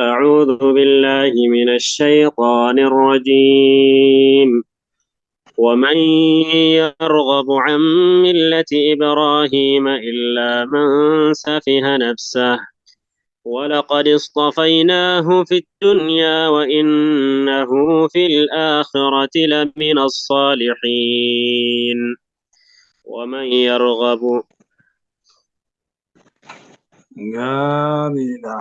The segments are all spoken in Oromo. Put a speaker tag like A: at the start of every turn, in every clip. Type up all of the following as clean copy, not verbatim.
A: أعوذ بالله من الشيطان الرجيم. ومن يرغب عن ملة إبراهيم إلا من سفه نفسه ولقد اصطفيناه في الدنيا وإنه في الآخرة لمن الصالحين. ومن يرغب
B: Gaariidha.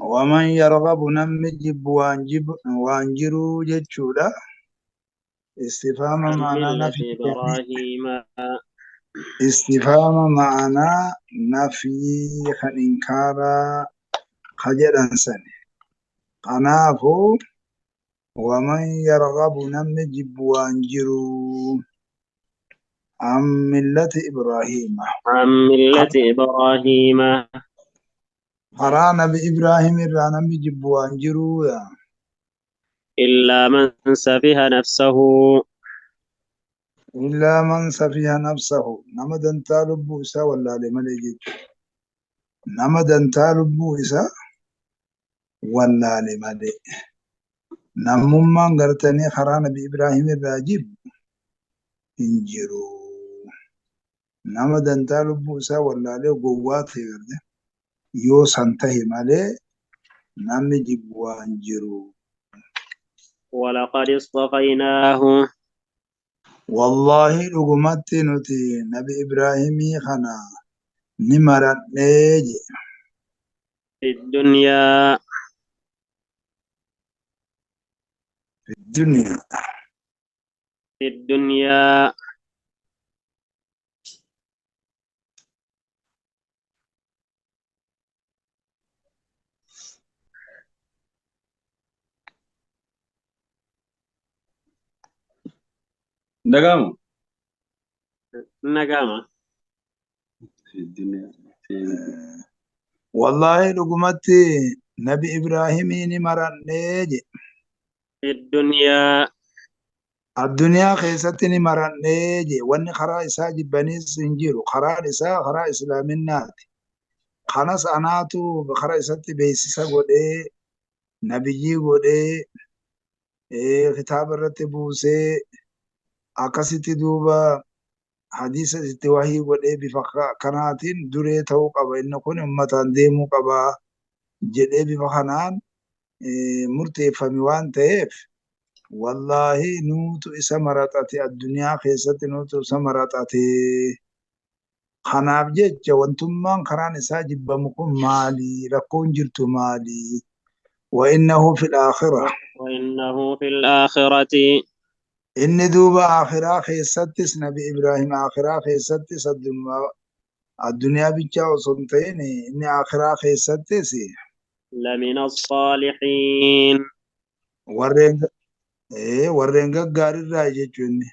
B: Waman yarghabu namni jibbu waan jiruu jechuudha. Istifaama
A: عن
B: ma'anaa
A: ملة
B: nafii
A: إبراهيم
B: istifaama ma'anaa nafii kan inkaaraa ka jedhan sani. Kanaafuu waman yarghabu namni jibbu waan jiruu an millati Ibraahiima.
A: عن ملة إبراهيم
B: Karaa nabi Ibraahim irraa namni jibbu waan jiruu
A: إلا من سفه نفسه
B: illaa man safiha nafsahu nama dantaa lubbuu isaa wallaale malee jechuudha. Nama dantaa lubbuu isaa wallaale malee. Namummaan gartanii karaa nabi Ibraahim irraa jibbu hin jiru. Nama dantaa lubbuu isaa wallaalee gowwaa ta'e garte yoo san tahe malee namni jibbu waan jiru.
A: ولقد اصطفيناه
B: Wallaahi dhugumatti nuti nabi Ibraahimii kana ni maradhee jedhe.
A: في الدنيا
B: Duniyaa.
A: في الدنيا
C: Dagamu.
A: نقامة
C: في الدنيا في
B: Wallaahi dhugumatti nabi Ibraahimii ni maradhee jedhe.
A: في الدنيا
B: Addunyaa keessatti ni maradhee jedhe. Wanni karaa isaa jibbaniis hin jiru. Karaan isaa karaa islaaminaati. Kanas anaatu karaa isatti beeksisa godhee nabiyyii godhee kitaaba irratti buusee akkasitti duuba hadiisa itti wahii godhee bifa kanaatiin duree ta'uu qaba. Inni kun uummataan deemuu qaba jedhee bifa kanaan murteeffame waan ta'eef wallaahi nuutu isa maraxate addunyaa keessatti nuutu isa maraxate. Kanaaf jecha wantummaan karaan isaa jibbamu kun maali? Rakkoon jirtu maali? وإنه في الآخرة
A: وإنه في الآخرة
B: inni duuba akhiraa keessattis nabi Ibraahim akhiraa keessattis addunyaa bichaa osoo hin ta'in inni akhiraa keessattis
A: لمن الصالحين
B: warreen gaggaarirraa jechuun inni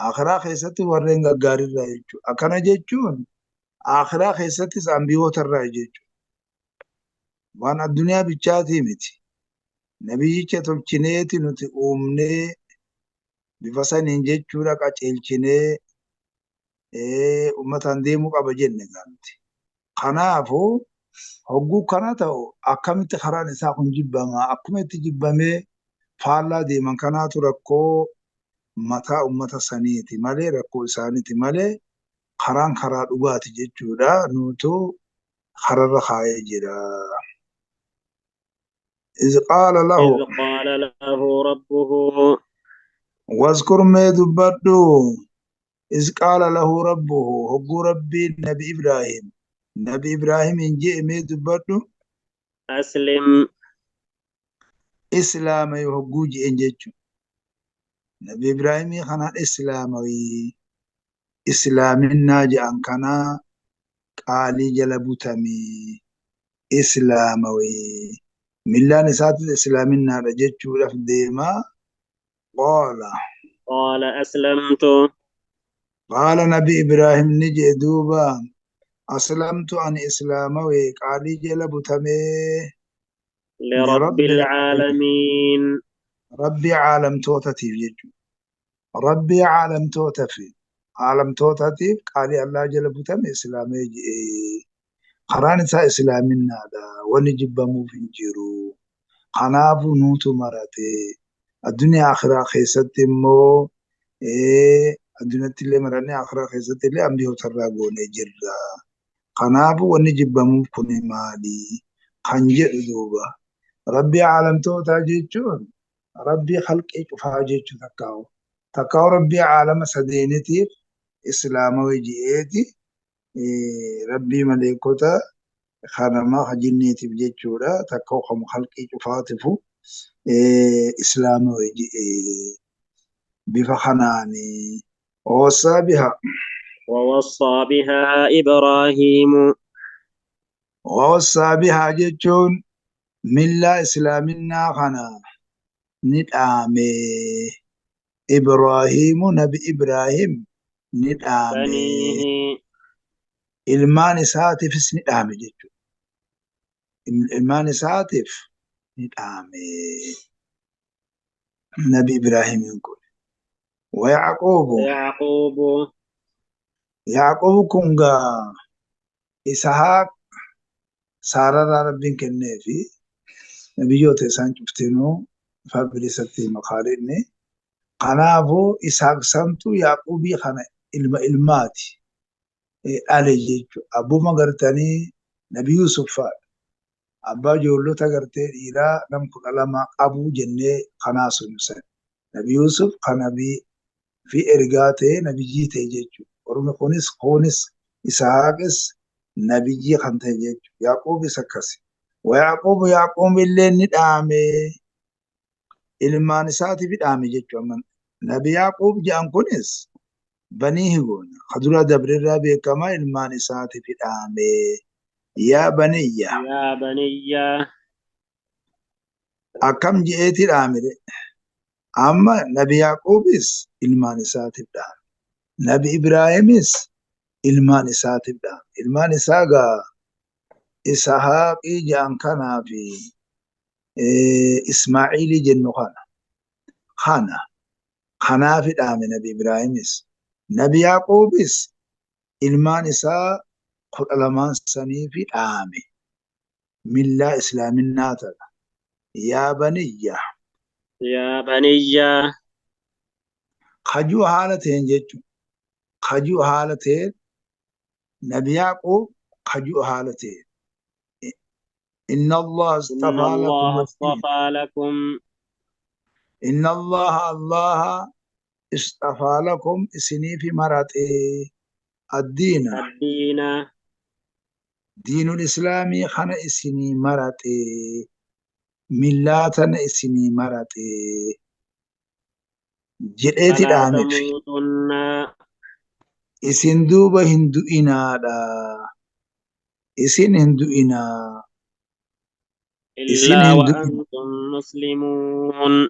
B: akhiraa keessatti warreen gaggaarirraa jechuudha. Akkana jechuun akhiraa keessattis ambiyootarraa jechuudha. Waan addunyaa bichaatii miti. Nabiyyicha tolchineeti nuti uumnee bifa saniin jechuudha qaceelchinee uummataan deemuu qaba jenne gaanti. Kanaafuu hogguu kana ta'u akkamitti karaan isaa kun jibbama akkuma itti jibbamee faallaa deeman kanaatu rakkoo mataa uummata saniiti malee rakkoo isaaniiti malee karaan karaa dhugaati jechuudha nuutu kararra kaayee jira. إذ قال له
A: إذ قال له ربه
B: واذكر ما دبدو إذ قال له ربه هقو ربي نبي إبراهيم نبي إبراهيم إن جئ ما دبدو
A: أسلم
B: إسلام يهقو جئ إن جئ نبي إبراهيم خنا إسلامي إسلامنا جاء كنا قالي جلبتمي إسلامي ملان سات إسلامنا رجت ديما قال
A: قال أسلمت
B: قال نبي إبراهيم نجي دوبا أسلمت عن إسلامي قالي جلبتمي
A: لرب
B: لرب
A: العالمين
B: ربي عالم توتتي يجو ربي عالم توتفي عالم توتتي قالي الله جلبتمي إسلامي جئ. Karaan isaa islaaminaadha. Wanni jibbamuuf hin jiru. Kanaafuu nuutu marate. Addunyaa akhiraa keessatti immoo addunyaatti illee marannee akhiraa keessatti illee ambiyoota irraa goonee jirra. Kanaafuu wanni jibbamuuf kun maali? Kan jedhu duuba. Rabbii aalamtootaa jechuun Rabbii khalqii cufaa jechuu takkaa'u. Takkaa'u Rabbii aalama sadeeniitiif islaama ji'eeti. Rabbii maleekota kanamaa hajinniitiif jechuudha. Takkaa'u kan khalqii cufaatifu islaama ji'ee. Bifa kanaani. Wawassaa biha.
A: ووصى بها إبراهيم.
B: Wawassaa bihaa jechuun millaa islaaminaa kana ni dhaame. Ibraahiimu nabi Ibraahim ni dhaame.
A: بنيه.
B: Ilmaan isaatiifis ni dhaame jechuudha. Ilmaan isaatiif ni dhaame. Nabi Ibraahimiin kun. Wa Yacquubu.
A: يعقوب.
B: Yacquub kun gaa Isahaaq Saararraa Rabbiin kenneefi nabiyyoota isaan cuftinuu ifa bilisatti maqaalinni. Kanaafuu Isaaq santu Yaaquubii kana ilma ilmaati dhale jechuudha. Abbuma gartanii Nabi Yusuf fa'aadha. Abbaa ijoollota gartee dhiiraa nam 12 qabuu jennee kanaa sun san. Nabi Yusuf kan nabii fi ergaa ta'e nabiyyii ta'e jechuudha. Ormi kunis Isahaaqis nabiyyii kan ta'e jechuudha. Yaaquubis akkasi. Wa Yaaquubu Yaaquub illee ni dhaame. Ilmaan isaatiif dhaame jechuudha. Nabi Yaaquub jedhan kunis banii higoona. Kadura dabrirraa beekamaa ilmaan isaatiif dhaame. Yaa baniyya.
A: يا بني.
B: Akkam je'eeti dhaame. Amma Nabi Yaaquubis ilmaan isaatiif dhaame. Nabi Ibraahimis ilmaan isaatiif dhaame. Ilmaan isaa gaa Isahaaqii jedhan kanaa fi Ismaaciilii jennu kana. Kana kanaaf dhaame Nabi Ibraahimis. Nabi Yaaquubis ilmaan isaa 12 saniif dhaame. Millaa islaaminaa ta'a. Yaa baniyya.
A: يا بني.
B: Kajuu haala ta'een jechuudha. Kajuu haala ta'een Nabi Yaaquub kajuu haala ta'een. Inna Allah
A: إن
B: اصطفى لكم
A: الله
B: الدين.
A: اصطفى لكم.
B: Inna Allah اصطفى لكم isinii fi marate الدين.
A: الدين.
B: دين الإسلامي kana isinii marate. Millaa tana isinii marate. Jedheeti
A: فلا
B: dhaameef.
A: تموتن.
B: Isin duuba hin du'inaadha. Isin hin du'inaa. Isin
A: إلا
B: hin du'inaa.
A: وأنتم مسلمون.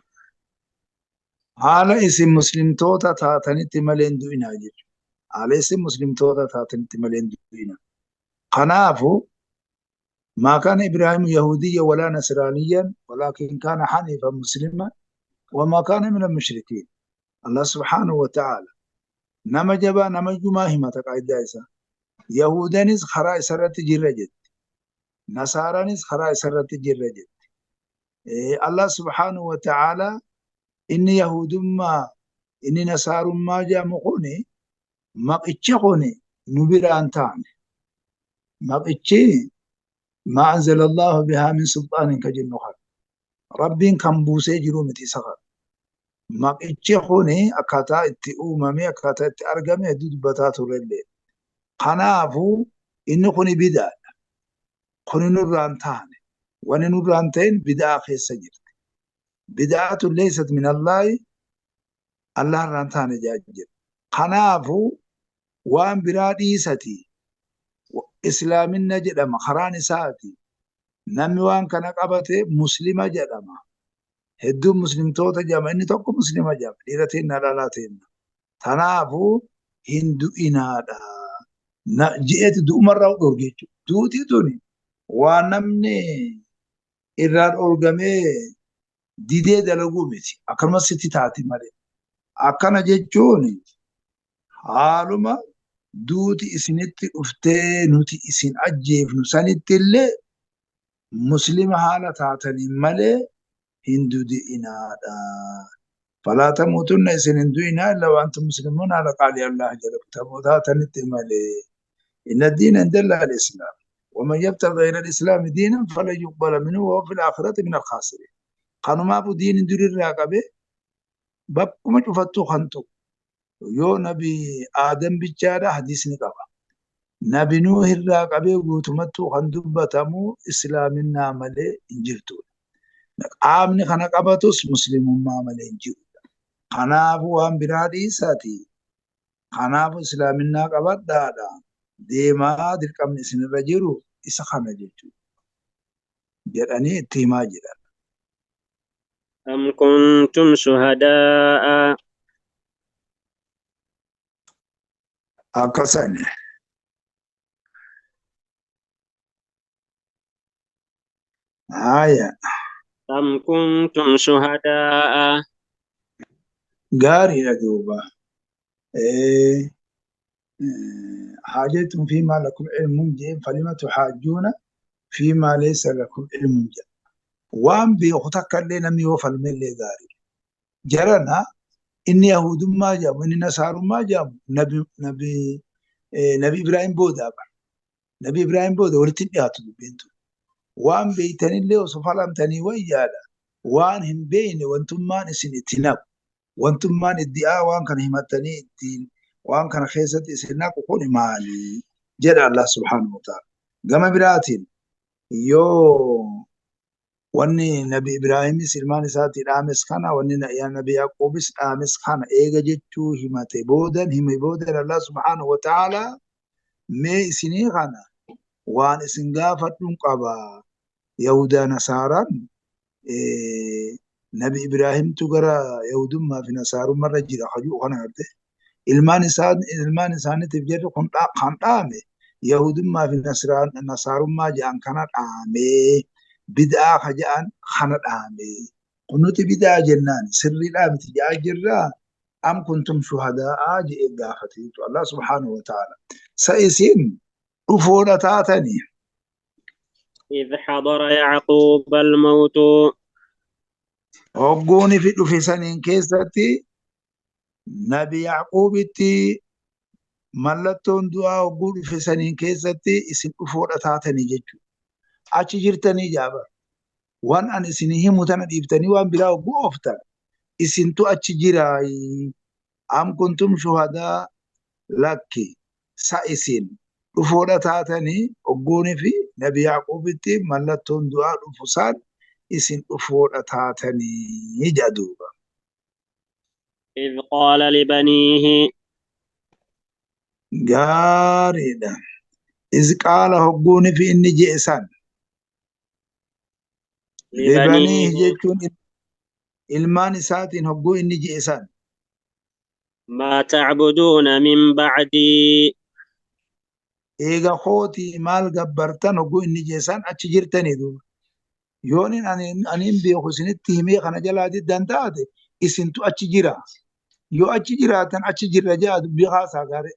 B: Haala isin muslimtoota taatanitti malee hin du'inaa jechuudha. Haala isin muslimtoota taatanitti malee hin du'inaa. Kanaafuu ما كان إبراهيم يهوديا ولا نصرانيا ولكن كان حنيفا مسلما وما كان من المشركين. الله سبحانه وتعالى نما جبا نما جما هما تقعد إسا يهودانيس خرا إسرت جرجت نصارانيس خرا إسرت جرجت. الله سبحانه وتعالى إني يهود ما إني نصار ما جاء مقوني ما إتشقوني نبير أنتان ما إتشي ما أنزل الله بها من سلطان كجن خر ربين كان بوسي جرو متي سخر ما إتشقوني أكاتا إتي أممي أكاتا إتي أرقمي دود بتاتو رلي. قنافو إني كوني بدا كوني نور أنتان وأنا نور أنتين بدا أخي سجرت بدعة ليست من الله الله رانتان جاجر. قنافو وان برادي ستي إسلامنا جدما خراني ساتي نمي وان كان قبته مسلمة جدما هدو مسلم توتا جama inni tokko muslima jama dhiira teenna dhalaa teenna. Tanaafuu hin du'inaadha. Ji'eeti du'umarraa dhorge jechuudha. Duuti tuni waan namni irraa dhorgamee didee dalaguu miti. Akkanumas sitti taati malee. Akkana jechuun haaluma Duuti isinitti dhuftee nuti isin ajjeefnu sanitti illee muslima haala taataniin malee hin dudi'inaadha. Falaa tamuutunna isin hin du'inaa illa wa antum muslimuun haala qaalii Allah jala butamoo taatanitti malee. Inna diina inda al-islaam. ومن يبتغي غير الإسلام دينا فلن يقبل منه وهو في الآخرة من الخاسرين. Kanumaafuu diin durirraa qabee bakkuma cufattuu kan ta'u yoo nabi Aadam bichaadha hadiisni qaba. Nabi Nuuh irraa qabee guutumattuu kan dubbatamu islaaminaa malee hin jirtu. Qaamni kana qabatus muslimummaa malee hin jiru. Kanaafuu waan biraa dhiisaati. Kanaafuu islaaminaa qabadhaadha. Deemaa dirqamni isinirra jiru isa kana jechuudha. Jedhanii itti himaa jiran.
A: أم كنتم شهداء
B: Akkasani. Haaya.
A: أم كنتم شهداء
B: Gaariidha duuba. حاجتم فيما لكم علم جئ فلم تحاجون فيما ليس لكم علم جئ. Waan beeku takka illee namni yoo falme illee gaarii. Jarana inni Yahudummaa jedhamu inni Nasaarummaa jedhamu nabi Ibraahim booda qaba. Nabi Ibraahim booda walitti dhiyaatu dubbiin tun. Waan beeytanillee osoo falamtanii wayyaadha. Waan hin beeyne wantummaan isin itti naqu. Wantummaan iddi'aa waan kana himattanii ittiin waan kana keessatti isin naqu kun maali? Jedha Allah subhaanahu wa ta'ala. Gama biraatiin yoo wanni nabi Ibraahimis ilmaan isaatii dhaames kana wanni nabi Yaaqoobis dhaames kana eega jechuu himate boodan hime boodan Allah subhaanahu wa ta'ala mee isinii kana waan isin gaafadhuun qaba. Yahudaa Nasaaraan nabi Ibraahimtu gara Yahudummaa fi Nasaarummaarra jira hajuu kana garte. Ilmaan isaaniitiif jedhu kun kan dhaame Yahudummaa fi Nasaarummaa jedhan kana dhaamee. Bid'aa ka jedhan kana dhaame. Kun nuti bid'aa jennaan sirriidhaa miti jedhaa jirraa am kuntum shuhadaa'a jedhee gaafate jechuudha Allah subhaanahu wa ta'ala. Sa isin dhufoodha taatanii.
A: إذ حضر يعقوب الموت
B: Hogguuni fi dhufe saniin keessatti nabi Yaaquubitti mallattoon du'aa hogguu dhufe saniin keessatti isin dhufoodha taatanii jechuudha. Achi jirtanii jaaba. Waan ani isin himu tana dhiiftanii waan biraa hogguu ooftan isintu achi jiraayi. Am kuntum shuhadaa lakki sa isin dhufoodha taatanii hogguuni fi nabi Yaaquubitti mallattoon du'aa dhufu isaan isin dhufoodha taatanii jedha duuba.
A: إذ قال لبنيه
B: Gaariidha. Iz qaala hogguuni fi inni je'e san. Libaniihi
A: لبنيه
B: jechuun ilmaan isaatiin hogguu inni je'e san.
A: ما تعبدون من بعدي
B: Eega kootii maal gabbartan hogguu inni je'e san achi jirtanii duuba. Yoonin ani hin beeku isinitti himee kana jalaa diddan taate isintu achi jira. Yoo achi jiraatan achi jirra jedha dubbii haasaa gaarii.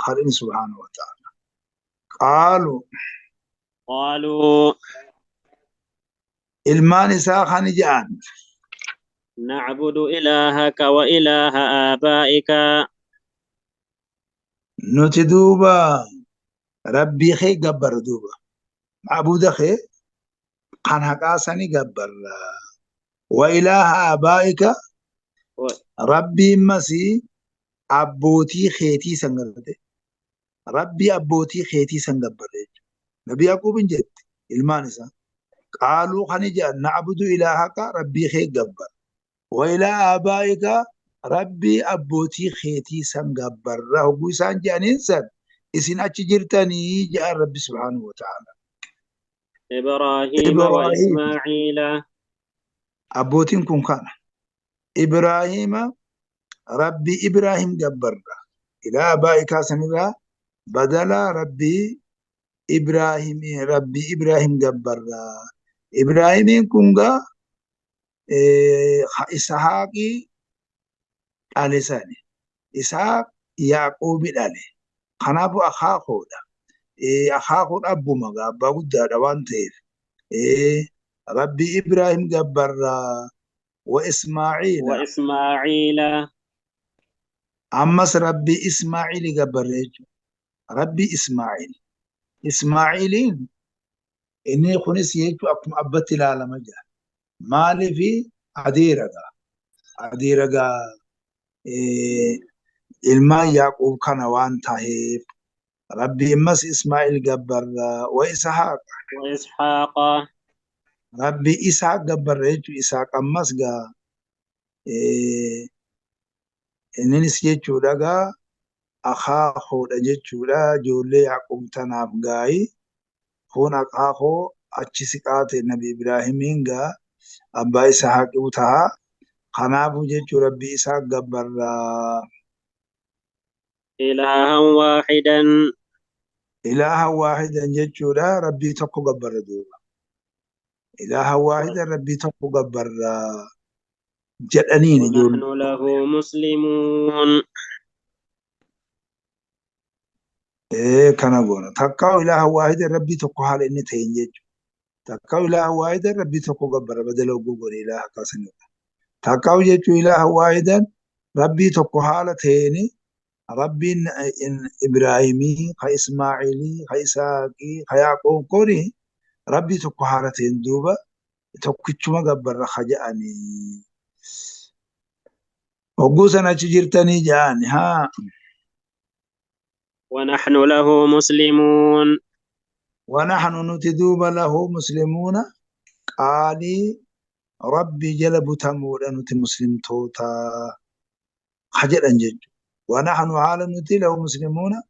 B: Qaalin subhaanahu wa ta'ala. Qaalu
A: قالوا
B: ilmaan isaa kan jedhan
A: نعبد إلهك وإله آبائك
B: nuti duuba rabbii kee gabbarra duuba. Macbuuda kee kan haqaa sani gabbarra. Wa ilaaha aabaa'ika rabbiin masii abbootii keetii san garte. Rabbii abbootii keetii san gabbarra jechuudha. Nabi Yaquub hin jette ilmaan isaa. Qaaluu kan jedhan na'budu ilaahaka rabbii kee gabbarra. Wa ilaaha aabaa'ika rabbii abbootii keetii san gabbarra. Hogguu isaan jedhaniin san isin achi jirtanii jedhan rabbi subhaanahu wa ta'ala.
A: إبراهيم
B: Ibraahim
A: وإسماعيل
B: abbootiin kun kana. Ibraahima rabbii Ibraahim gabbarra. Ilaa abaa'ikaa sanirraa badala rabbii Ibraahim rabbii Ibraahim gabbarra. Ibraahimiin kun gaa Ishaaqii dhale sani. Ishaaq Yaaquubi dhale. Kanaafuu akaakoodha. Akaakoon abbuma abbaa guddaadha waan ta'eef. Rabbi Ibraahim gabbarraa wa Ismaaciila.
A: وإسماعيل
B: Ammas Rabbi Ismaaciili gabbarra jechuudha. Rabbi Ismaaciil. Ismaaciiliin inni kunis jechuun akkuma abbatti ilaalama jira. Maaliifi adeera gaa. Adeera gaa ilmaan Yaaquub kana waan ta'eef Rabbi ammas Ismaaciil gabbarra wa Ishaaq.
A: وإسحاق
B: Rabbi Isaaq gabbarra jechuun Isaaq ammas gaa innis jechuudha gaa akaakoodha jechuudha ijoollee Yaaqub tanaaf gaayi kun akaakoo achi siqaate Nabi Ibraahimiin gaa abbaa Ishaaquu ta'a. Kanaafuu jechuun Rabbi Isaaq gabbarraa.
A: إلها واحدا
B: Ilaaha waahidan jechuudha Rabbii tokko gabbarra duuba. Ilaaha waahidan Rabbii tokko gabbarra jedhaniin
A: ونحن
B: ijoollee.
A: له مسلمون
B: Kana goona. Takkaa ilaaha waahidan Rabbii tokko haala inni ta'een jechuudha. Takkaa ilaaha waahidan Rabbii tokko gabbarra badala oguu goone ilaaha akkasanii. Takkaa jechuun ilaaha waahidan Rabbii tokko haala ta'een Rabbiin Ibraahimii, ka Ismaaciilii, ka Isaaqii, ka Yaaqoob kuni Rabbii tokko haala ta'een duuba tokkichuma gabbarra ka jedhanii. Hogguu sana achi jirtanii jedhani haa.
A: ونحن له مسلمون
B: ونحن nuti duuba lahu muslimuuna qaalii Rabbi jala butamuudha nuti muslimtoota ka jedhan jechuudha. ونحن haala nuti lahu muslimuuna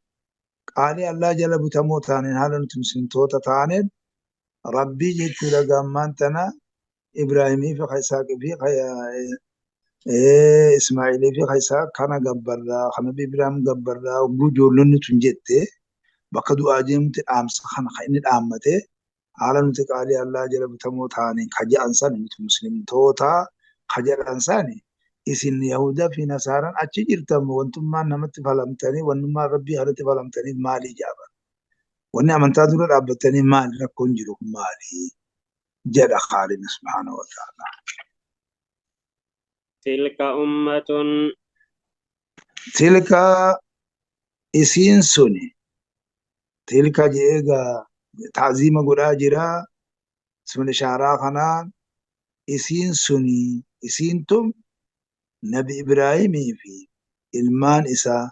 B: qaalii Allah jala butamoo taaneen haala nuti muslimtoota taaneen Rabbii jechuudha gammaan tana Ibraahimii fi Isaaqii fi Ismaa'ilii fi Isaaq kana gabbarraa kan Nabi Ibraahim gabbarraa hogguu ijoollonni tun jette bakka du'aa deemte dhaamsa kana kan inni dhaammate haala nuti qaalii Allah jala butamoo taaneen ka jedhan sana nuti muslimtoota ka jedhan sani isin Yahudaa fi Nasaaraan achi jirtan wantummaan namatti falamtanii wannummaan Rabbii haalatti falamtanii maalii jaaban? Wanni amantaa dura dhaabbatanii maali rakkoon jiru kun maali? Jedha Khaalidin subhaanahu wa ta'ala.
A: تلك أمة
B: Tilka isiin suni tilka je'eegaa ta'ziima godhaa jira sun ishaaraa kanaan isiin suni isiin tun Nabi Ibraahimii fi ilmaan isaa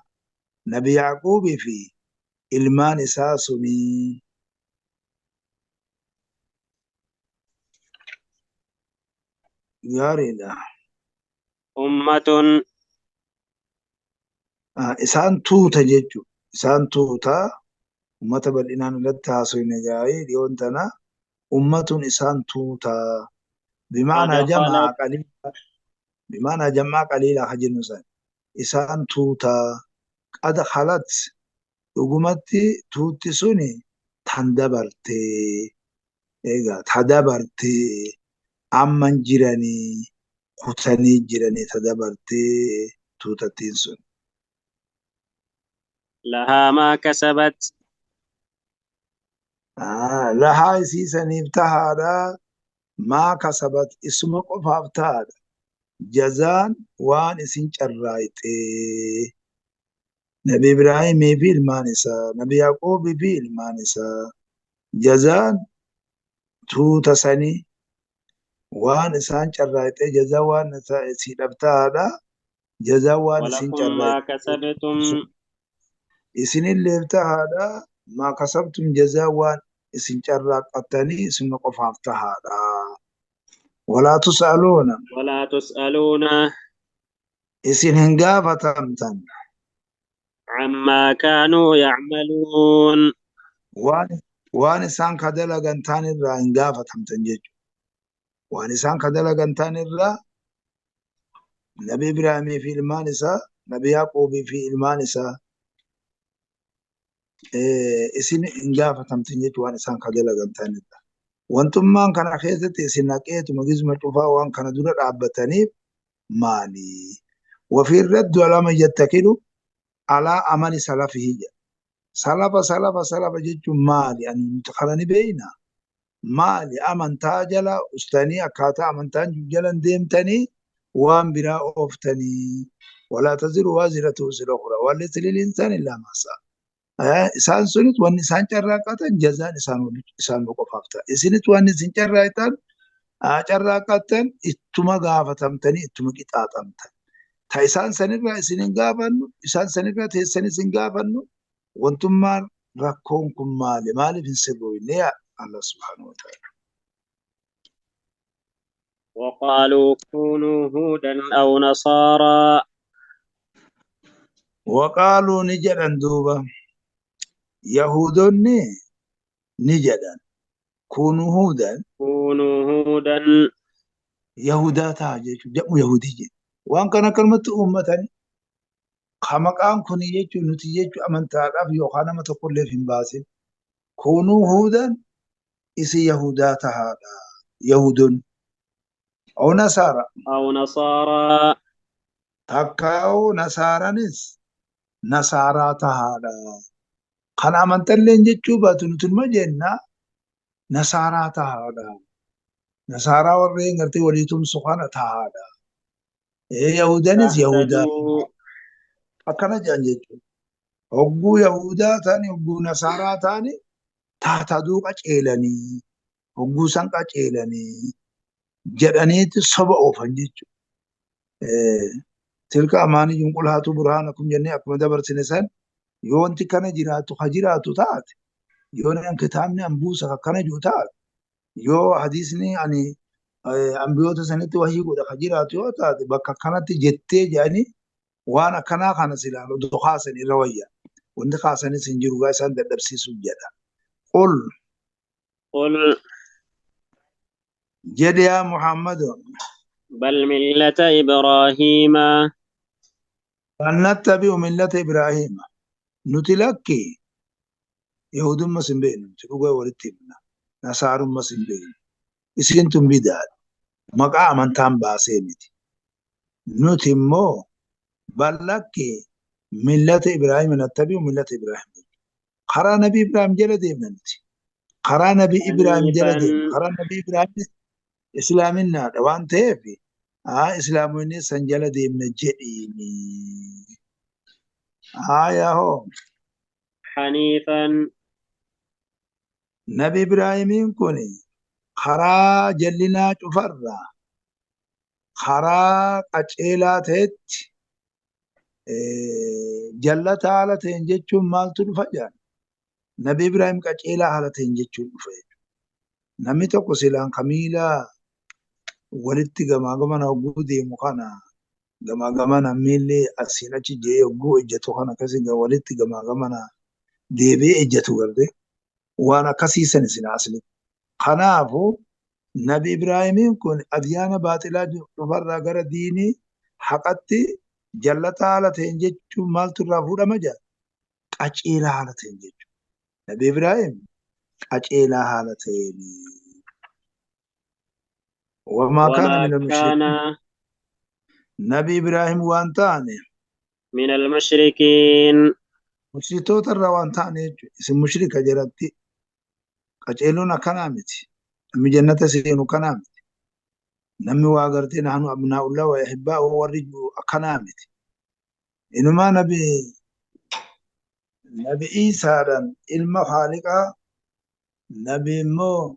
B: Nabi Yaaquubii fi ilmaan isaa suni gaariidha.
A: أمة
B: Isaan tuuta jechuudha. Isaan tuuta uummata bal'inaan irratti haasofne gaarii dhiyoon tana ummatun isaan tuuta bimaanaa
A: قد
B: jamaa
A: خلت
B: qaliila bimaanaa jamaa qaliila ka jennu san isaan tuuta qad khalat dhugumatti tuutti suni tan dabartee egaa ta dabartee amman jiranii kutanii jiranii ta dabartee tuutattiin sun.
A: لها ما كسبت
B: Lahaa isiisaniif tahaadha. Maa kasabat isuma qofaaf tahaadha. Jazaan waan isin carraayxee. Nabi Ibraahimii fi ilmaan isaa, Nabi Yaaqoobii fi ilmaan isaa. Jazaan tuuta sanii waan isaan carraayxee jazaa waan isiidhaaf tahaadha. Jazaan waan isin
A: ولكم ما
B: carraayxee.
A: كسبتم
B: Isinilleef tahaadha. Maa kasabtum jazaa waan isin carraaqqattanii isuma qofaaf tahaadha. Walaa tus'aluuna
A: ولا تسألون
B: isin hin gaafatamtan
A: عما كانوا يعملون
B: waan isaan ka dalagan taan irraa hin gaafatamtan jechuudha. Waan isaan ka dalagan taan irraa Nabi Ibraahimii fi ilmaan isaa, Nabi Yaaqoobii fi ilmaan isaa isin hin gaafatamtan jechuudha waan isaan ka dalagan taan irraa. Wantummaan kana keessatti isin naqeetuma gizma cufaa waan kana dura dhaabbataniif maali? Wafii raddu alama yattakilu Alaa amali salafihi jedha. Salafa salafa salafa jechuun maali? Ani nuti kana ni beekna. Maali amantaa jala ustanii akkaataa amantaan jiru jala deemtanii waan biraa ooftanii walaa taziru waaziratu wizra ukhraa walaysa lil insaani illaa maa sa'a. Isaan sunis wanni isaan carraaqatan jazaan isaan qofaaf ta'a. Isinis wanni isin carraaqatan ittuma gaafatamtanii ittuma qixaaxamtan. Ta isaan sanirraa isin hin gaafannu, isaan sanirraa teessan isin gaafannu, wantummaan rakkoon kun maali? Maaliif hin sirroofne yaa Allah subhaanahu wa ta'ala.
A: وقالوا كونوا هودا أو نصارى.
B: وقالوا ni jedhan duuba Yahudoonni ni jedhan كونوا هودا
A: كونوا هودا
B: Yahudaa ta'a jechuudha. Jedhamu Yahudii jedhu. Waan kana akkanumatti uummatanii ka maqaan kun jechuun nuti jechuun amantaadhaaf yookaan nama tokkolleef hin baasin. كونوا هودا isin Yahudaa tahaadha. Yahudoonni. أو نصارى.
A: أو نصارى.
B: Takkaa'uu nasaaranis nasaaraa tahaadha. Kan amantalleen jechuu baatu nuti numa jenna nasaaraa tahaadha. Nasaaraa warreen gartee walii tumsu kana tahaadha. Yahudanis Yahudaa.
A: تهتدوا.
B: Akkana jedhan jechuudha. Hogguu Yahudaa ta'ani hogguu nasaaraa ta'ani taataduu qaceelanii hogguu san qaceelanii jedhaniiti soba oofan jechuudha. تلك أمانيهم قل هاتوا برهانكم jennee akkuma dabarsine san yoo wanti kana jiraatu ha jiraatu taate yoo an kitaabni an buusa akkana jiru taate yoo hadiisni ani ambiyoota sanitti wahii godha ka jiraatu yoo taate bakka kanatti jettee jedhanii waan akkanaa kana silaan odoo kaasan irra wayya. Wanti kaasanis hin jiru gaa isaan dadhabsiisuuf jedha. قل
A: قل
B: jedhi yaa Muhammad
A: بل ملة إبراهيم
B: بل نتبع ملة إبراهيم nuti lakki Yahudummas hin beeknu nuti dhugaa walitti himna. Nasaarummas hin beeknu. Isin tun bidaadha. Maqaa amantaan baasee miti. Nuti immoo بل lakki ملة إبراهيم نتبع ملة إبراهيم. Karaa Nabi Ibraahim jala deemna nuti. Karaa Nabi Ibraahim jala deemna.
A: حنيفا
B: Karaa Nabi Ibraahim islaaminaadha waan ta'eef islaamonni san jala deemna jedhiini. Haa hoo.
A: حنيفا
B: Nabi Ibraahimiin kun karaa jallinaa cufarraa karaa qaceelaa ta'etti jallata haala ta'een jechuun maaltu dhufa jedhan. Nabi Ibraahim qaceelaa haala ta'een jechuun dhufa jechuudha. Namni tokko silaan kamiila walitti gamaa gamana hogguu deemu kana gamaa gamana miilli asiin achi jee hogguu ejjatu kana akkasii walitti gamaa gamana deebi'ee ejjatu garte waan akkasiisan isin asli. Kanaafuu Nabi Ibraahimiin kun adyaana baaxilaa dhufarraa gara diinii haqatti jallata haala ta'een jechuun maaltu irraa fuudhama jedha? Qaceelaa haala ta'een jechuudha. Nabi Ibraahim qaceelaa haala ta'een. وما كان
A: وما
B: من المشركين.
A: كان
B: Nabi Ibraahim waan taane
A: من المشركين.
B: Mushritoota irraa waan taane jechuudha. Isin mushrika jalatti qaceeluun akkanaa miti. Namni jannata seenu akkanaa miti. Namni waa gartee نحن أبناء الله وأحباؤه warri jiru akkanaa miti. Inumaa Nabi Iisaadhaan ilma Haaliqaa Nabi immoo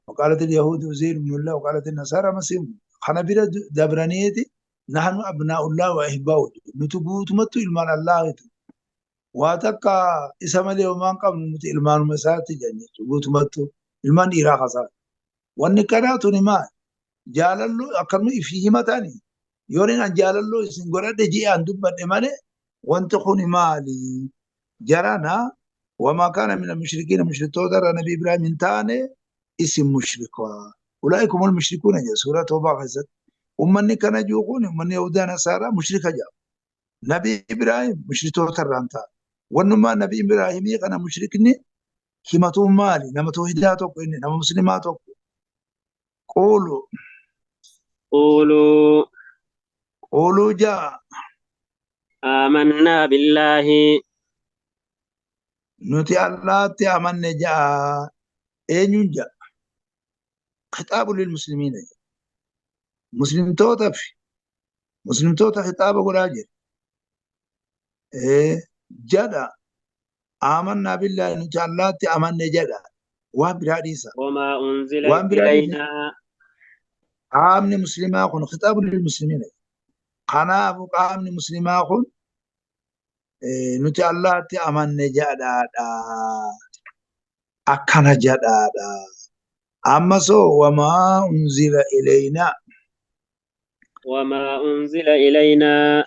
B: وقالت اليهود عزير بن الله وقالت النصارى مسيح kana bira dabraniiti نحن أبناء الله وأحباؤه nuti guutumatti ilmaan Allaahitu waa takka isa malee homaan qabnu nuti ilmaanuma isaati jedhan jechuudha guutumattu ilmaan dhiiraa kasaa wanni kanaa tuni maal jaalalloo akkanuma ifii himatanii yoo inni an jaalalloo isin godhadhe ji'aan dubbadhe malee wanti kun maali jarana وما كان من المشركين mushriktoota irraa Nabi Ibraahim hin taane isin mushrika أولئك هم المشركون jedha suuraa Toobaa keessatti ummanni kana jiru kun ummanni Yahudaa Nasaaraa mushrika jedhama. Nabi Ibraahim mushriktoota irraa hin taane. Wannummaa Nabi Ibraahimii kana mushrikni himatuun maali? Nama tawhiidaa tokko inni nama muslimaa tokko. قولوا
A: قولوا
B: قولوا jaa.
A: آمنا بالله.
B: Nuti Allaatti amanne ja'a. Eenyuun ja'a? Khitaabu lilmuslimiina jedha. Muslimtootaaf muslimtoota khitaaba godhaa jira. Jedha aamannaa billaahi nuti Allaatti amanne jedha. Waan biraa dhiisa.
A: وما أنزل
B: Waan biraa dhiisa.
A: إلينا.
B: Qaamni muslimaa kun khitaabu lilmuslimiina. Kanaafuu qaamni muslimaa kun nuti Allaatti amanne jedhaadha. Akkana jedhaadha. Ammasoo wamaa unzila ilaynaa.
A: وما أنزل إلينا.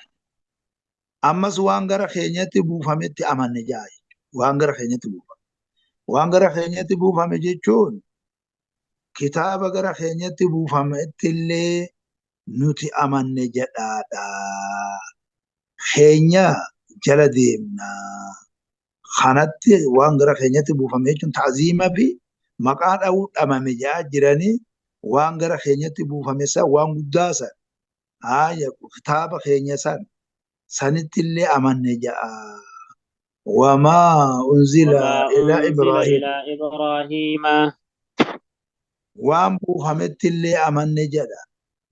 B: Ammas waan gara keenyatti buufametti amanne jedha. Waan gara keenyatti buufame. Waan gara keenyatti buufame jechuun kitaaba gara keenyatti buufametti illee nuti amanne jedhaadha. Keenya jala deemna. Kanatti waan gara keenyatti buufame jechuun ta'ziima fi maqaa dha'uu dhamame jedhaa jiranii waan gara keenyatti buufame san waan guddaa san haaya kitaaba keenya san sanitti illee amanne jedha. Wamaa unzila
A: وما
B: ilaa
A: أنزل
B: Ibraahim.
A: إلى إبراهيم.
B: Waan buufametti illee amanne jedha.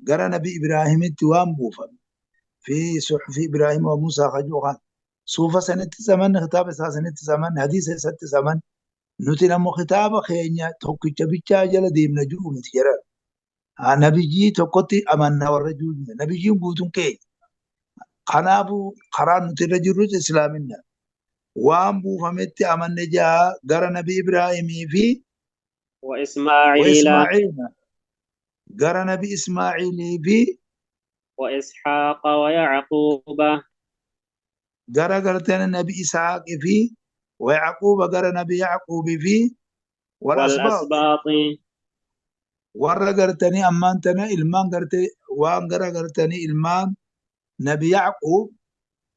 B: Gara Nabi Ibraahimitti waan buufame. Fi suhufi Ibraahim wa Muusaa kajuu kan. Suufa sanittis amanne, kitaaba isaa sanittis amanne, hadiisa isattis amanne. Nuti ammoo kitaaba keenya tokkicha bichaa jala deemna jiru miti jedhan. Nabiyyii tokkotti amanna warra jiru. Nabiyyiin guutuun keenya. Kanaafuu karaan nuti irra jirrus islaaminna. Waan buufametti amanne jaa gara Nabi Ibraahimii fi
A: وإسماعيل.
B: Ismaaciila. Gara Nabi Ismaaciilii fi
A: وإسحاق ويعقوب.
B: gara garteen Nabi Isaaqii fi Yaaquuba gara Nabi Yaaquubii fi wal asbaat.
A: والأسباط.
B: Warra gartanii ammaan tana ilmaan gartee waan gara gartanii ilmaan Nabi Yaaquub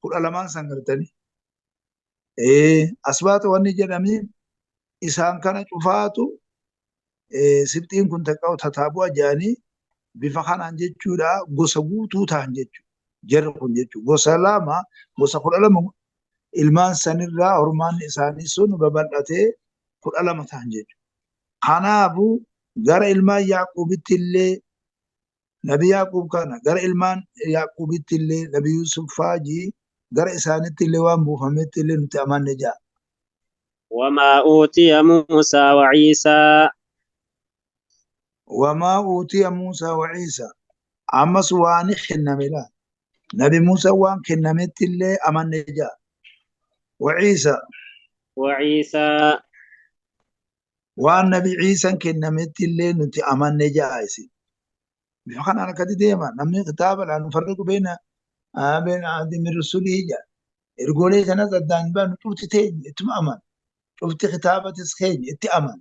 B: 12 san gartanii. Asbaata wanni jedhamiin isaan kana cufaatu sibxiin kun taqqa'u tataabu'a jedhanii bifa kanaan jechuudha gosa guutuu ta'an jechuudha. Jarri kun jechuudha. Gosa lama gosa 12 ilmaan sanirraa hormaanni isaanii sun babal'atee 12 ta'an jechuudha. Kanaafuu gara ilmaan Yaaquubitti illee Nabi Yaaquub kana gara ilmaan Yaaquubitti illee Nabi Yusuf faajii gara isaanitti illee waan buufametti illee nuti amanne ja'a.
A: وما أوتي موسى وعيسى.
B: Wamaa uutiya Muusaa wa Ciisaa. Ammas waan kenname laa. Nabi Muusaa waan kennametti illee amanne ja'a. Wa Ciisaa.
A: وعيسى.
B: Waan Nabi Ciisaan kennametti illee nuti amanne ja'a isin. Bifa kanaan akkatti deema. Namni kitaaba laa nufarriqu beena beena ahadin min rusulihi ja'a. Ergoolee sanas addaan hin baanu cufti teenya ittuma aman. Cufti kitaabatis keenya itti aman.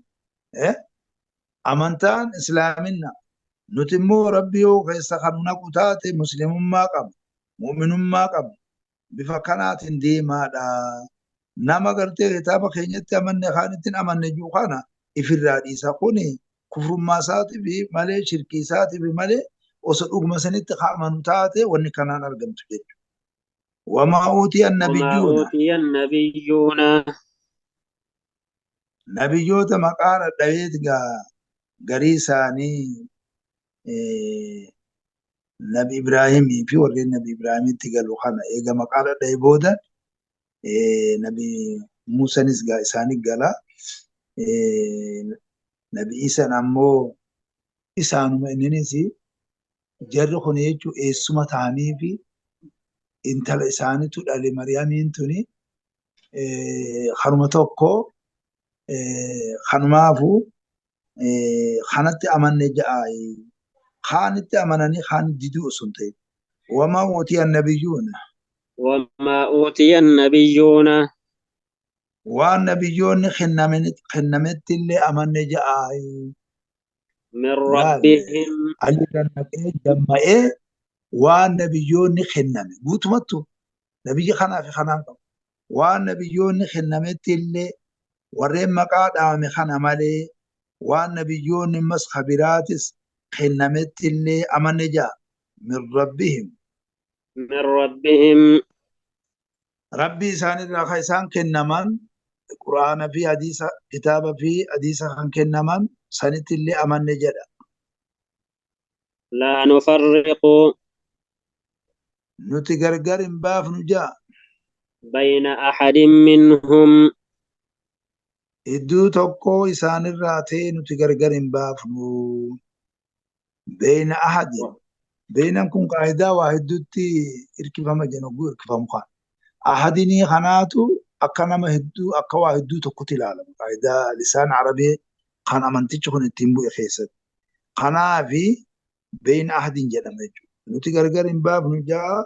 B: Amantaan islaaminna. Nuti immoo rabbi yoo keessa kan naqu taate muslimummaa qabna. Mu'minummaa qabna. Bifa kanaatiin deemaadha. Nama gartee kitaaba keenyatti amanne kaanitti hin amanne jiru kana ifirraa dhiisa. Kuni kufrummaa isaatiif malee shirkii isaatiif malee osoo dhuguma sanitti amanu taate wanni kanaan argamtu jechuudha. Wamaa uutiya
A: وما
B: nabiyyoona.
A: أوتي النبيون.
B: Nabiyyoota maqaa dhadhabeet garii isaanii Nabi Ibraahimii fi warreen Nabi Ibraahimitti galu kana eega maqaa dhadhabe booda Nabi Muusanis isaanii gala. Nabi Iisaan ammoo isaanuma inninis jarri kun jechuun eessuma ta'anii fi intala isaaniitu dhale Mariyaamiin tuni kanuma tokko kanumaafuu kanatti amanne ja'a. Kaanitti amananii kaan diduu osoo hin ta'in. Wamaa uutiya nabiyyuuna.
A: وما أوتي النبيون.
B: Waan nabiyyoonni kennametti illee amanne ja'a.
A: من
B: Laal
A: ربهم.
B: alirra naqee damma'ee waan nabiyyoonni kenname guutumattu nabiyyi kanaa fi kanaan qabu. Waan nabiyyoonni kennametti illee warreen maqaa dhaame kana malee waan nabiyyoonni mas kabiraatis kennametti illee amanne ja'a. Min rabbihim.
A: من ربهم.
B: Rabbii isaanirraa kan isaan kennaman Qur'aana fi hadiisa kitaaba fi hadiisa kan kennaman sanitti illee amanne jedha.
A: لا نفرق
B: Nuti gargar hin baafnu ja'a.
A: بين أحد منهم
B: Iddoo tokko isaanirraa ta'e nuti gargar hin baafnu. Beeyna ahadin. Beeynan kun qaayidaa waa hedduutti hirkifama jenna hogguu hirkifamu kana. Ahadinii kanaatu akka nama hedduu akka waa hedduu tokkotti ilaalama. Qaayidaa lisaan arabee kan amantichi kun ittiin bu'e keessatti. Kanaafi beeyna ahadin jedhama jechuudha. Nuti gargar hin baafnu ja'a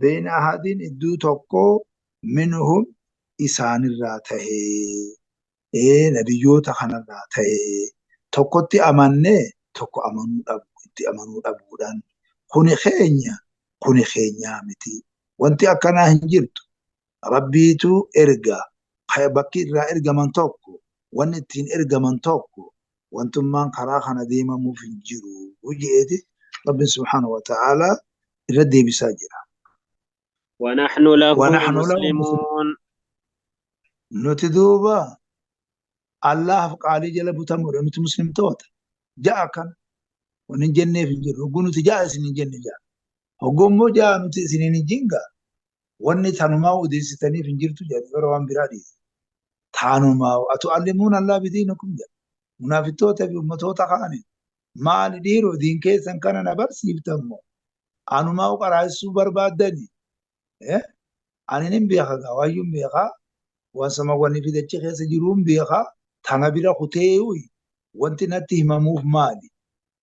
B: beeyna ahadin iddoo tokko minhum isaanirraa tahee. Nabiyyoota kanarraa ta'ee tokkotti amannee tokko amanuu dhabu itti amanuu dhabuudhaan kuni keenya kuni keenyaa miti. Wanti akkanaa hin jirtu. Rabbiitu erga bakki irraa ergaman tokko wanni ittiin ergaman tokko wantummaan karaa kana deemamuuf hin jiru je'eeti Rabbiin subhaanahu wa ta'aalaa irra deebisaa jira.
A: ونحن له
B: ونحن له مسلمون.
A: مسلمون
B: Nuti duuba Allahaaf qaalii jala butamuudha nuti muslimtoota. Ja'a kana wanni hin jenneef hin jiru. Hogguu nuti ja'a isin hin jenne ja'a. Hogguu immoo ja'a nuti isiniin hin jinga. Wanni tanumaa odeessitaniif hin jirtu jedhu bara waan biraa dhiise. Tanumaa atu'allimuuna Allah bidiinikum jedha. Munaafiqtoota fi ummatoota kaaniin maali dhiiroo diin keessan kana na barsiiftan moo anumaa qaraasisuu barbaaddani. Ani nin beeka gaa waayyuun beekaa waan samawwanii fi dachee keessa jiruun beekaa tana bira kutee wanti natti himamuuf maali?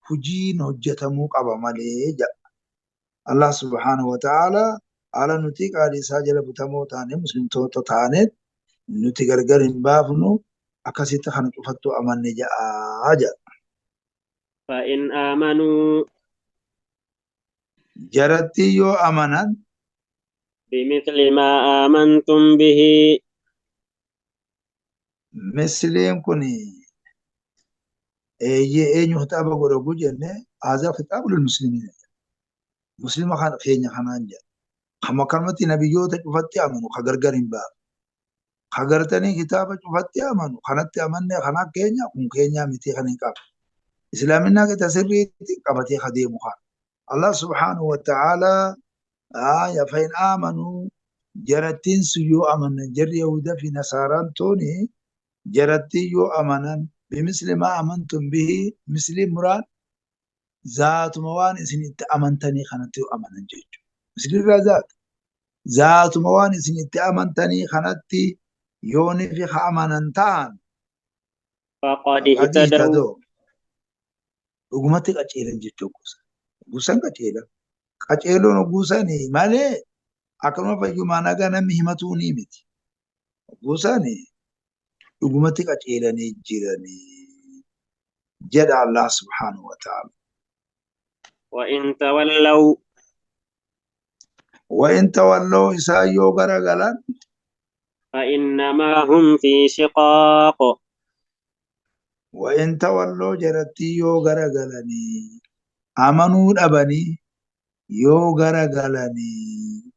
B: Hojiin hojjetamuu qaba malee jedha. Allah subhaanahu wa ta'ala haala nuti qaalii isaa jala butamoo taane muslimtoota taaneet nuti gargar hin baafnu akkasitti kana cufattuu amanne jedhaa jedha.
A: فإن آمنوا
B: Jaratti yoo amanan
A: بمثل ما آمنتم به
B: misliin kun eeyyee eenyu kitaaba godha oguu jenne haazaa kitaabu lilmuslimiina muslima keenya kanaan jedha. Kama akkanumatti nabiyyoota cufatti amanu ka gargar hin baafne. Ka gartanii kitaaba cufatti amanu kanatti amanne kana keenya kun keenyaa miti kan hin qabu. Islaaminaa qixa sirriitti qabatee ka deemu kana. Allah subhaanahu wa ta'ala aya fa in aamanuu jarattiin sun yoo amanan jarri Yahudaa fi Nasaaraan tuni jarattiin yoo amanan bimisli maa amantum bihi misli muraan zaatuma waan isin itti amantanii kanatti yoo amanan jechuudha. Misli irraa zaata. Zaatuma waan isin itti amantanii kanatti yooni fi ka amanan ta'an
A: فقد
B: faqad
A: اهتدوا
B: ihtadoo dhugumatti qaceelan jechuudha gosa. Gosan qaceelan. Qaceeloon gusani malee akkanuma fayyumaa nagaa namni himatuu ni miti. Gusani dhugumatti qaceelanii jiranii jedha Allah subhaanahu wa ta'ala.
A: وإن تولوا
B: وإن تولوا isaan yoo garagalan
A: فإنما هم في شقاق
B: وإن تولوا jarattii yoo garagalanii amanuu dhabanii yoo garagalanii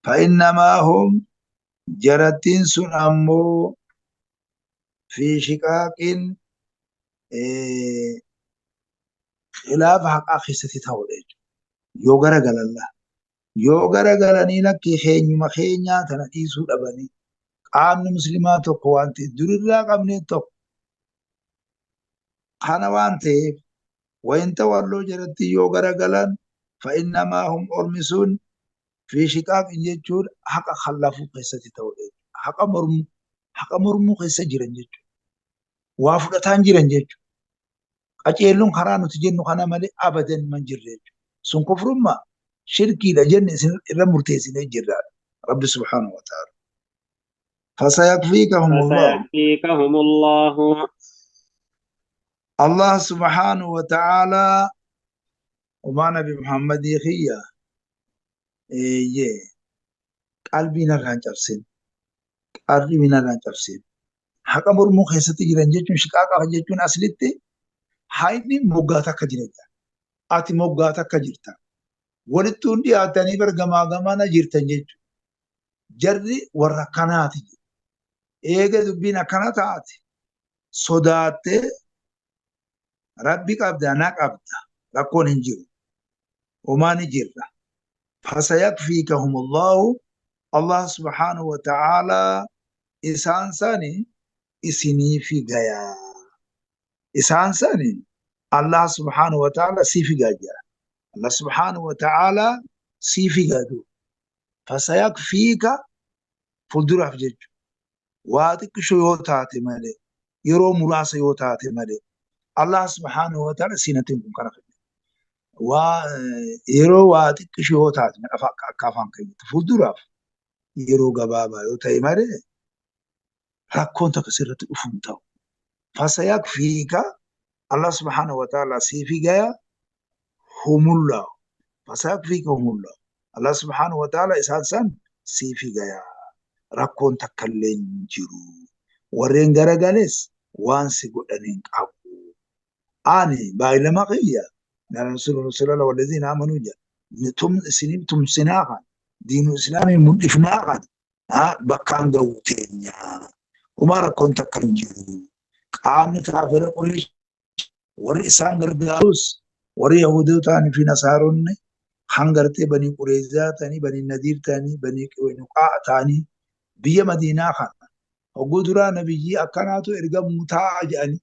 B: فإنما هم jarattiin sun ammoo في شقاق khilaafa haqaa keessatti ta'udha jechuudha. Yoo garagalan yoo garagalanii lakki keenyuma keenyaa tana dhiisuu dhabanii qaamni muslimaa tokko waan ta'eef durirraa qabnee tokko kana waan ta'eef وإن تولوا jaratti yoo garagalan فإنما هم ormi sun في شقاق jechuun haqa khallafuu keessatti ta'udha jechuudha. Haqa mormuu keessa jiran jechuudha. Waa fudhataan jiran jechuudha. Qaceelloon karaa nuti jennu kana malee abadan man jirre jechuudha. Sun kufrummaa shirkiidha jenne isin irra murteessinee jirra. Rabbi subhaanahu wa ta'ala. فسيكفيكهم الله.
A: فسيكفيكهم الله
B: Allah subhaanahu wa ta'ala umaa nabi Muhammadii kiyya eeyyee qalbii narraa hin cabsin. Qalbii narraa hin cabsin. Haqa mormuu keessatti jiran jechuun shiqaaqa jechuun aslitti hayni moggaata akka jiran. Ati moggaata akka jirta. Walitti hundi dhiyaatanii bar gamaa gamana jirtan jechuudha. Jarri warra akkanaati. Eega dubbiin akkana taate sodaattee rabbi qabda na qabda rakkoon hin jiru. Homaa ni jirra. Fasayakfiikahumullahu Allah subhaanahu wa ta'aalaa isaan sani isiniifi gayaa. Isaan sani Allah subhaanahu wa ta'aalaa siifi gaa jira. Allah subhaanahu wa ta'aalaa siifi gaa duuba. Fasayakfiika fuulduraaf jechuudha. Waa xiqqishoo yoo taate malee yeroo muraasa yoo taate malee Allah subhaanahu wa ta'ala siinatiin kun kana fedhe. Waa yeroo waa xiqqishoo yoo taate akka afaan keenyatti fuulduraaf yeroo gabaabaa yoo ta'e malee rakkoon takka sirratti dhufu hin ta'u. Fasayakfiika Allah subhaanahu wa ta'ala siifi gaya humullah. Fasayakfiika humullah. Allah subhaanahu wa ta'ala isaan san siifi gaya. Rakkoon takka illee hin jiru. Warreen garagales waan si godhan hin qabu. Ani baay'ilama kiyya. Rasuulullah walladhiina amanuu jedha. Tum isiniif tumsinaa kan diinu islaamii mul'ifnaa kan bakkaan ga'uu teenya. Homaa rakkoon takka hin jiru. Qaamni kaafira Quraysh warri isaan gargaarus warri Yahuudoo ta'anii fi Nasaaronni hangartee Banii Qureezaa ta'anii Banii Nadiir ta'anii Banii Qaynuqaa ta'anii biyya Madiinaa kana hogguu duraa nabiyyii akkanaatu ergamuu taa'a jedhanii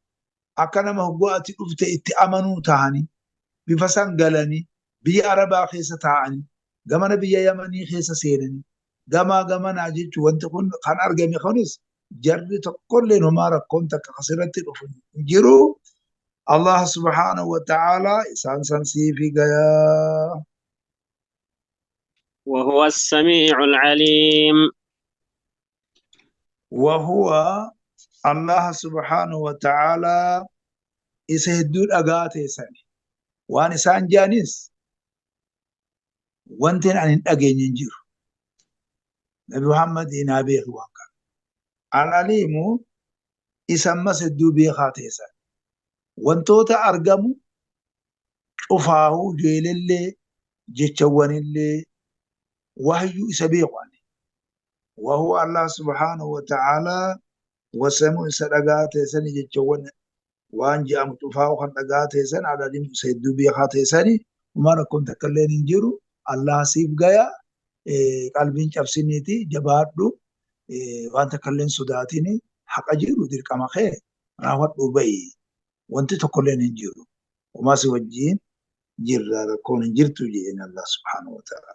B: akka nama hogguu ati dhufte itti amanuu ta'anii bifa san galanii biyya Arabaa keessa taa'anii gamana biyya Yamanii keessa seenanii gamaa gamanaa jechuun wanti kun kan argame kunis jarri tokkolleen homaa rakkoon takka asirratti dhufu hin jiru. Allah subhaanahu wa ta'ala isaan san siifi gayaa.
A: وهو السميع العليم.
B: وهو الله سبحانه وتعالى isa hedduu dhagaa teessani. Waan isaan jaanis wanti ani hin dhageenye hin jiru. Nabi Muhammad naa beeku waan kana. Al-aliimu isa ammas hedduu beekaa teessan. Wantoota argamu cufaahuu jeelellee jechawwanillee wahyuu isa beeku ani. وهو الله سبحانه وتعالى وسمو isa dhagaa teessani jechawwan waan je'amu cufaa'u kan dhagaa teessan al-aliimu isa hedduu beekaa teessani. Homaa rakkoon takka illeen hin jiru. Allah siif gaya qalbiin cabsiniiti jabaadhu waan takka illeen sodaatini haqa jiru dirqama kee raawwadhu bahi. Wanti tokko illeen hin jiru. Homaa si wajjin jirra rakkoon hin jirtu jeen Allah subhaanahu wa ta'ala.